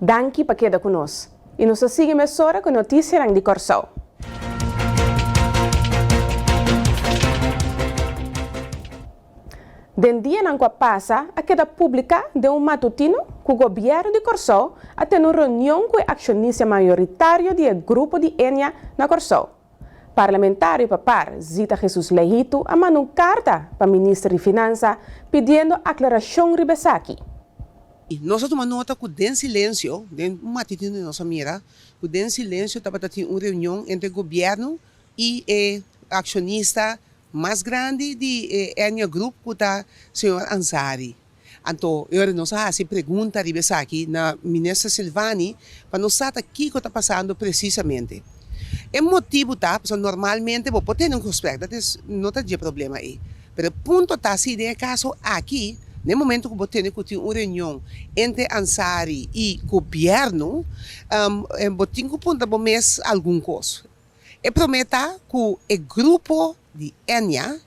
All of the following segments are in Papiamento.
Danki pa keda ku nos i nos ta sigui mesora ku notisianan di Kòrsou. Den dianan ku a pasa a keda publiká den un matutino ku gobièrnu di Kòrsou a tene un reunion ku e akshonista mayoritario di e grupo di Ennia na Kòrsou. Parlamentario pa par Zita Jesus Lehitu a manda un karta pa minister di Finansa pidiendo aklarashon riba esaki. Nos a tuma nota ku den silensio, den un matutino nos a mira ku den silensio tabata tin un reunion entre gobièrnu i e akshonista Mas grandi di e Ennia Group ku ta señor Ansary. Anto e ora nos a hasi pregunta riba esaki na Minister Silvani pa nos sa ta kiko ta pasando presisamente. E motibu ta pasobra normalmente bo por tene un gesprek, dat is no ta dje problema ei. Pero e punto ta si den e kaso aki na e momento ku bo tene ku tin un reunion entre Ansary i gobièrnu bo tin ku puntra bo mes algun kos. E promé ta ku e grupo di Enya,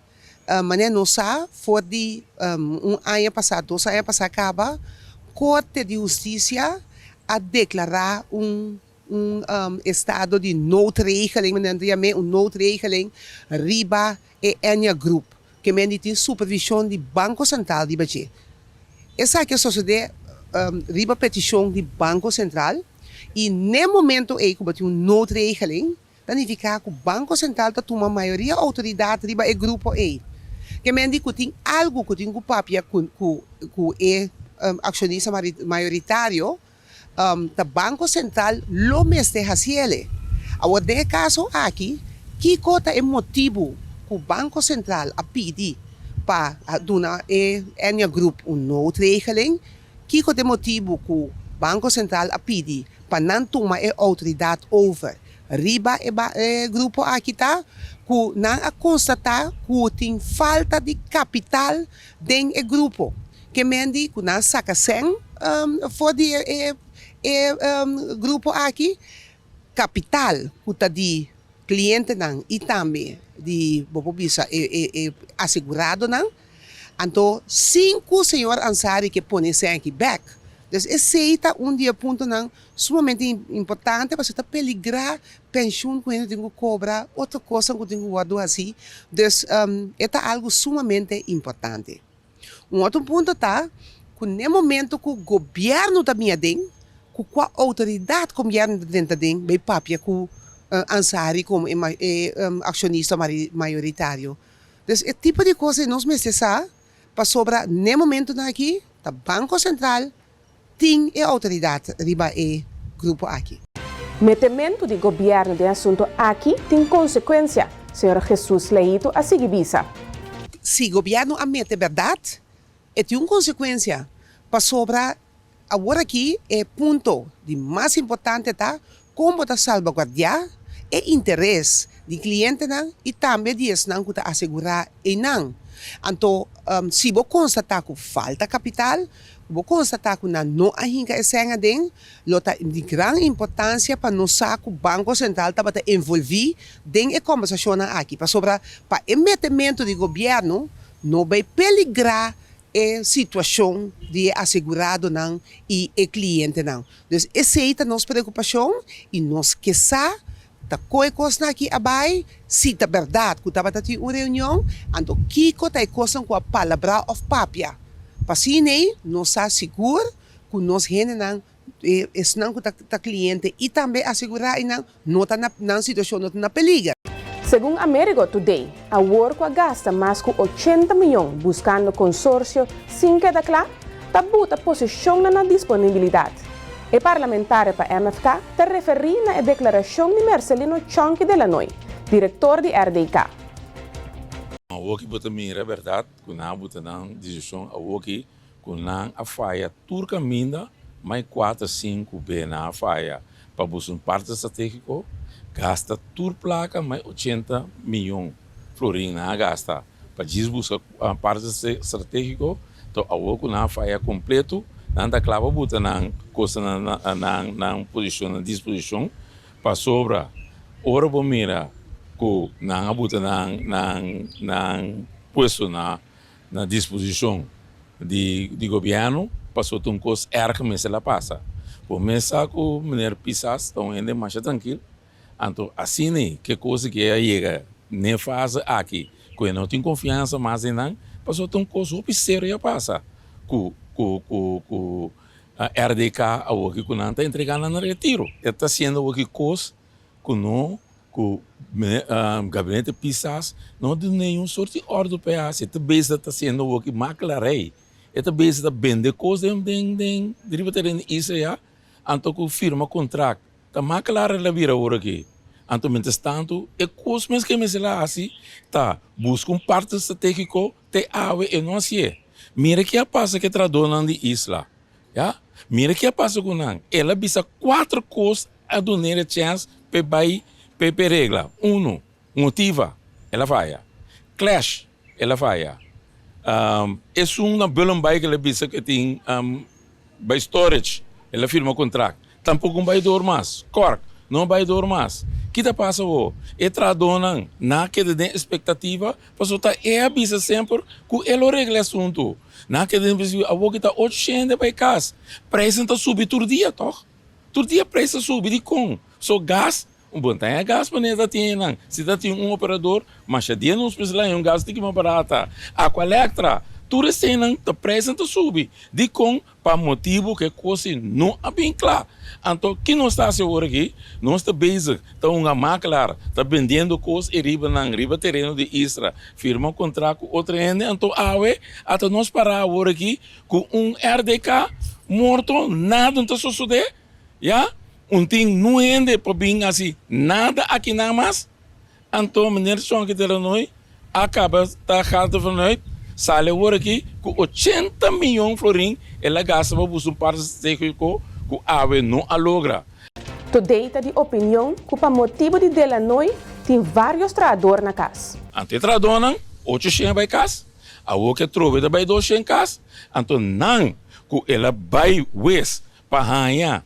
manera nos sa for di un aña pasá, dos aña pasá kaba, Korte di Hustisia a deklará un un estado di noodregeling, manera nan ta yam'é, un noodregeling riba e Enya Group, ke men di tin supervishon di Banko Sentral riba dje. Esaki a sosodé riba petishon di Banko Sentral. I n'e momento ei ku bo tin un noodregeling, ta nifiká ku Banko Sentral ta tuma mayoria outoridat riba e grupo ei. Ke men di ku tin algu ku tin ku papia ku ku e akshonista mayoritario, ta Banko Sentral lo mester hasiel. Awor den e kaso aki, kiko ta e motibu ku Banko Sentral a pidi pa duna e Ennia Group un noodregeling? Kiko ta e motibu ku Banko Sentral a pidi pa nan tuma e outoridat over riba e grupo aki ta ku nan a konstatá ku tin falta di kapital den e grupo. Ke men di ku nan saka sèn for di e grupo aki, kapital ku ta di klientenan i tambe di bo por bisa e aseguradonan. Anto sin ku señor Ansary ke pone esei aki bek. Dus esei ta un di e puntonan sumamente importante pasobra ta peligrá penshun ku hende tin ku kobra, otro kosnan ku tin ku wòrdu hasí. Dus e ta algu sumamente importante. Un otro punto ta ku n'e momento ku gobièrnu ta bin aden, ku kua outoridat gobièrnu ta drenta aden bai papia ku Ansary komo e akshonista mayoritario. Dus e tipo di kos ei nos mester sa pasobra n'e momentunan aki ta Banko Sentral tin e outoridat riba e grupo aki. Metementu di gobièrnu den asuntu aki tin konsekuensia, señor Jesus Leito a sigui bisa. Si gobièrnu a mete bèrdat, e tin un konsekuensia pasobra Awor aki e punto di mas importante ta kon bo ta salbaguardiá e interes di klientenan i tambe di esnan ku ta asegurá einan. Anto si bo konstatá ku falta kapital, ku bo konstatá ku nan no a hinka e sèn aden, lo ta di gran importansia pa nos sa ku Banko Sentral tabata envolví den e kòmbersashonnan aki, pasobra pa e metementu di gobièrnu no bai peligrá e situashon di e aseguradonan i e klientenan. Dus esei ta nos preokupashon i nos ke sa ta kon e kosnan aki a bai, si ta bèrdat ku tabata tin un reunion, anto kiko ta e kosnan ku a palabrá òf papia. Pa asin'ei nos sa sigur ku nos hendenan E esnan ku ta kliente i tambe asegurá i nan no ta na nan situashon no ta na peliger. Segun Amerigo Today, awor ku a gasta mas ku ochenta miyon buskando konsorsio sin keda kla, ta buta posishonnan na disponibilidat. E parlamentario pa MFK ta referí na e deklarashon di Mercelino Chonky Delanoy, direktor di RDK. Awoki bo ta mira bèrdat ku nan a buta nan desishon awoki Ku nan a faya tur kaminda, mai kuater sinku be nan a faya pa buska un partner strategiko, gasta tur plaka mai ochenta miyon florin nan a gasta pa djis buska partner strategiko, to awor ku nan a faya kompleto nan ta kla pa buta nan kosnan nan nan posishon na disposishon pasobra ora bo mira ku nan a buta nan nan nan puesto na na disposishon di di gobièrnu pasobra ta un kos erg mester la pasa. Bo mes sa ku meneer Pisas ta un hende masha trankil, anto asina ke kos ke a yega n'e fase aki ku e no tin konfiansa mas den nan, pasobra ta un kos hopi serio a pasa ku ku ku ku RDK awoki ku nan ta entrega nan na retiro. E ta hasiendo awoki kos ku no ku gabinete Pisas no duna ningun sort di ordu pa e hasi. E ta bezig ta hasiendo awoki makelarai. E ta bezig ta bende kos den den den riba tereno di Isla ya, anto ku firma kontrakt. Ta makelaar el a bira awor aki. Anto mientras tanto e kos mes ke mester a hasi ta buska un partner strategiko te awe e no hasié. Mira ke a pasa ku e trahadónan di Isla ya. Mira ke a pasa ku nan. El a bisa kuater kos a dun'é e chèns p'e bai p'e regla. Uno, Motiva, el a faya. Clash, el a faya. Esun na Bullenbaai el a bisa ku e tin bai storage, el a firma kontrakt. Tampoko un bai door mas. Cork, no bai door mas. Ki ta pasa awor? E trahadónan nan a keda den espektativa pasobra ta e a bisa semper ku e lo regla e asuntu. Nan a keda den espektativa, awor ki ta ocho shende bai kas. Prijsnan ta subi tur dia tòg? Tur dia prijs ta subi, dikon? So gas Un bon taña gas manera ta tin einan. Si ta tin un operador, masha dia nos mester laña un gas tiki mas barata. Aqualectra, tur eseinan ta prijsnan ta subi. Dikon? Pa motibu ku e kos ei no a bin kla. Anto ki nos ta hasi awor aki? Nos ta bezig ta hunga makelaar, ta bendiendo kos ei riba nan, riba tereno di Isra, firma un kontrakt ku otro hende, anto awe ata nos pará awor aki ku un RDK morto, nada no ta sosodé. Ya, un tin nu hende por bin hasi nada akinan mas, anto meneer Sonke de Lanoy a kaba ta gaat ervan uit, sali awor aki ku 80 miyon florin el a gasta pa buska un parti strategiko ku awe no a logra. Today ta di opinion ku pa motibu di De Lanoy tin varios trahador na kas. Anto e trahadornan, ocho shen a bai kas, awor ke atrobe ta bai dos shen kas, anto nan ku el a bai wes Pa haña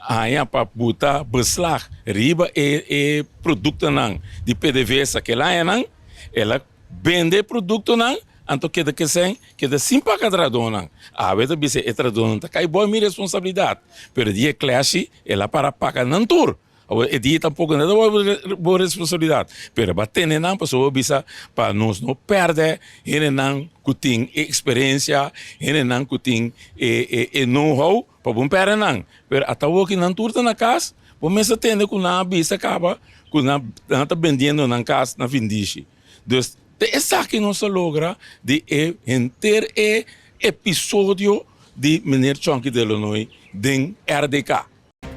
haña pa buta beslag riba e e produktonan di PDVSA kel añanan, el a bende e produktonan anto keda kesen keda sin paga trahadónan. Awe ta bisa e trahadónan ta kai bou mi responsabilidat, pero di e klèshi el a para paga nan tur. Awor e dia tampoko no ta bo responsabilidat, pero bo a tene nan pasobra bo bisa pa nos no pèrdè hendenan ku tin e eksperensia, hendenan ku tin e know how pa bo no pèrdè nan. Pero ata awor ki nan tur ta na kas, bo mester tende ku nan a bisa kaba ku nan ta bendiendo nan kas na findishi. Dus te esaki nos a logra di e henter e episodio di meneer Chonky Delanoy den RDK.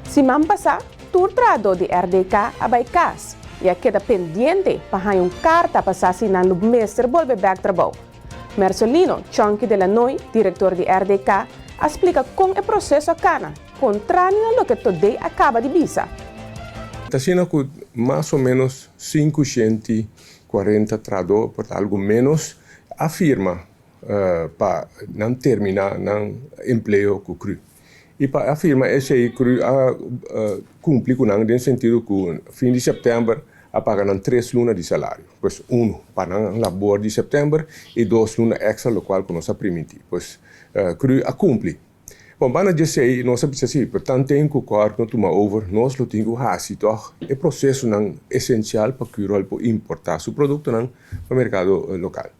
Siman pasá tur trahadó di RDK a bai kas i a keda pendiente pa haña un karta pa sa si nan lo mester bolbe bèk trabou. Mercelino Chonky de Lanoy, direktor di RDK, a splika kon e proseso a kana, kontrali na loke Todey a kaba di bisa. Ta asina ku mas o ménos sinku shenti kuarenta trahadó, por ta algu ménos, a firma pa nan terminá nan empleo ku cru. I pa afirma esei cru a kumpli ku nan den sentido ku fin di sèptèmber a paga nan tres luna di salario. Pues unu pa nan labor di sèptèmber i dos luna èkstra lokual ku nos a primintí. Pues cru a kumpli. Bon, banda di esei nos a bisa si, pero tanten ku kòrt no tuma over nos lo tin ku hasi tòg e prosesonan esensial pa Curol por importá su produktonan pa merkado lokal.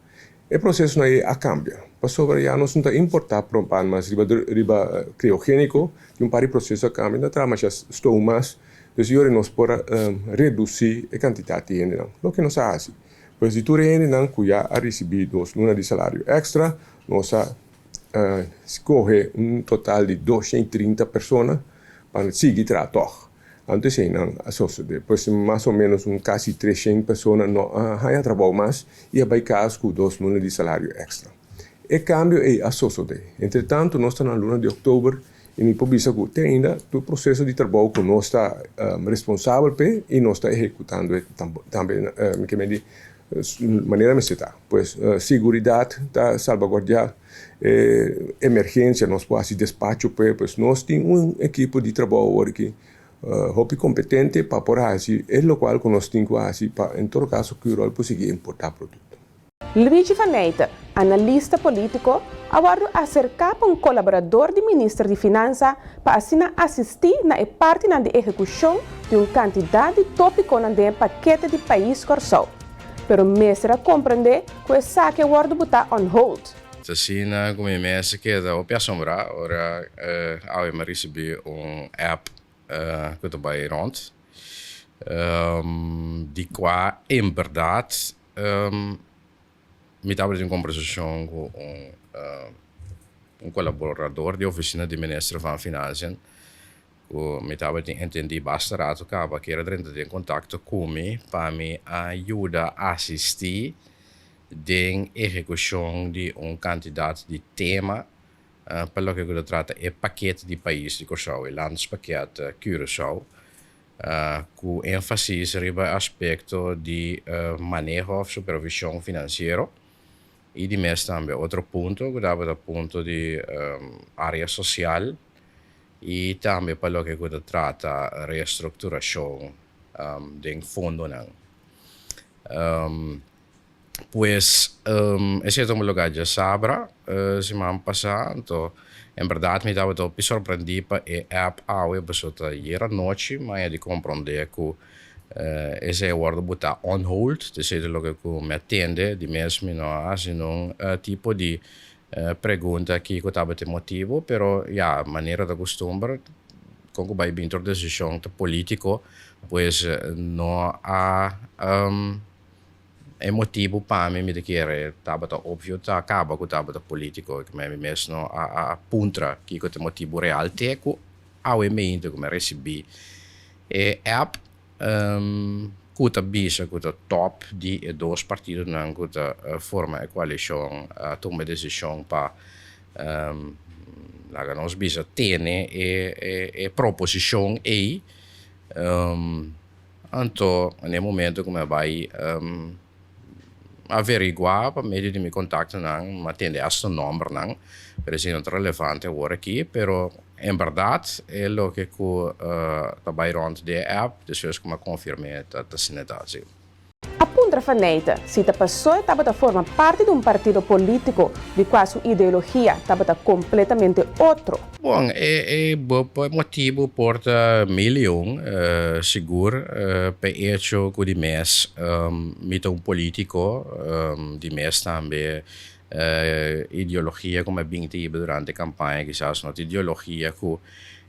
E prosesonan ei a kambia, pasobra ya nos no ta importá propan mas riba riba kriogéniko, tin un par di proseso a kambia, no ta traha masha stoom mas, dus yori nos por a redusí e kantidat di hendenan, loke nos a hasi. Pues di tur e hendenan ku ya a risibí dos luna di salario èkstra, nos a skohe un total di 230 persona pa sigui traha tòg. Anto eseinan a sosodé. Pues mas o ménos un kasi treshen persona no a haña trabou mas i a bai kas ku dos luna di salario èkstra. E kambio ei a sosodé. Entretantu nos ta na luna di òktober i mi por bisa ku te ainda tur proseso di trabou ku nos ta responsabel p'e i nos ta ehekutando e tambe mi ke men di manera mester ta. Pues siguridat ta salbaguardiá e emergensia nos por hasi despacho p'e, pues nos tin un ekipo di trabou awor aki hopi kompetente pa por hasi e lokual ku nos tin ku hasi pa en todo kaso Curol por sigui importá produkto. Luigi van Nijter, analista polítiko, a wòrdu aserká pa un kolaborador di minister di Finansa pa asina asistí na e partinan di ehekushon di un kantidat di tópikonan den e pakete di Pais Kòrsou. Pero mester a komprendé ku esaki a wòrdu butá on hold. Ta asina ku mi mes a keda hopi asombrá ora awe mi a risibí un app ku ta bai rònt, di kua en bèrdat mi tabata tin kombersashon ku un un kolaborador di ofisina di minister van Financiën ku mi tabatin entendí basta rato kaba kier a drenta den kontakto ku mi pa mi a yuda asistí den ehekushon di un kantidat di tema pa loke ku ta trata e pakete di pais di Kòrsou, e Landspakket Curaçao, ku énfasis riba e aspekto di maneho òf supervishon finansiero i di mes tambe otro punto ku tabata punto di área sosial i tambe pa loke ku ta trata restrukturashon den fondonan. Pues esei ta un lugá djasabra siman pasá, anto en bèrdat mi tabata hopi sorprendí pa e app awe pasobra ta ayer anochi mi a di komprondé ku esei a wòrdu botá on hold, esei ta loke ku mi a tende di mes mi no a hasi nun tipo di pregunta kiko tabata e motibu, pero ya manera ta kustumber kon ku bai bin tur desishon ta polítiko pues no a E motibu pa mi mi ta kere tabata obvio ta kaba ku tabata politiko i mi mes no a puntra kiko ta e motibu real te ku awe meinta ku mi a risibi e app ku ta bisa ku ta top di e dos partidonan ku ta forma e koalishon a tuma e desishon pa laga nos bisa tene e proposishon ei. Anto na e momento ku mi a bai averiguá pa medio di mi kontaktonan, mi a tende hasta nòmbernan, pero esei no ta relevante awor aki, pero en bèrdat e loke ku ta bai rònt di e app despues ku mi a konfirm'é ta asina ta si. A puntra Faneyte si ta paso e tabata forma parti di un partido politico di cua su ideologia tabata completamente otro. Bon, e motibu por ta mil i un, sigur p'e echo ku di mes mi ta un politico, di mes tambe ideologia ku mi a bin ta hiba durante kampaña kisas no ta ideologia ku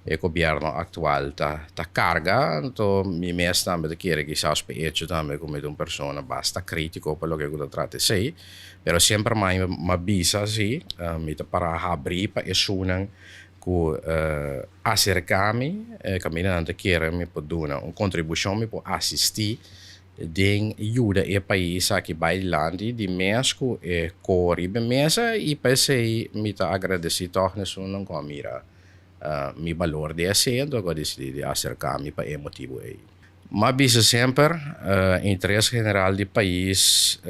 e gobierno actual ta ta carga, anto mi mes tambe ta kere kisas pa hecho tambe cu mi ta un persona basta critico pa loke cu ta trata esey, pero semper mai mi a bisa si mi ta para habri pa esunnan cu acerca mi caminda nan ta kere mi por duna un contribucion, mi por asisti den yuda e pais aki bai dilanti di mes cu e core riba e mesa y pa esey mi ta agradeci tog na esunnan cu a mira Mi balor di esei anto ku a disidí di aserká mi pa e motibu ei. M'a bisa semper, interes general di pais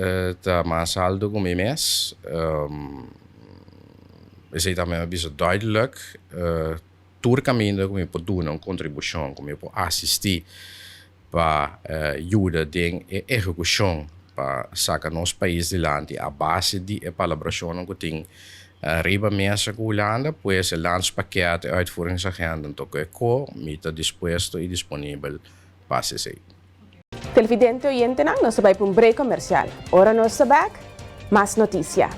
ta mas altu ku mi mes. Esei tambe m'a bisa duidelijk. Tur kaminda ku mi por duna un kontribushon, ku mi por asistí pa yuda den e ehekushon pa saka nos pais dilanti a base di e palabrashonnan ku tin riba mesa ku Hulanda, pues e landspakket, e uitvoeringsagenda en toko e ko, mi ta dispuesto i disponibel pa hasi esei. Televidente oyentenan, nos ta bai pa un break komersial. Ora nos ta bek, mas notisia.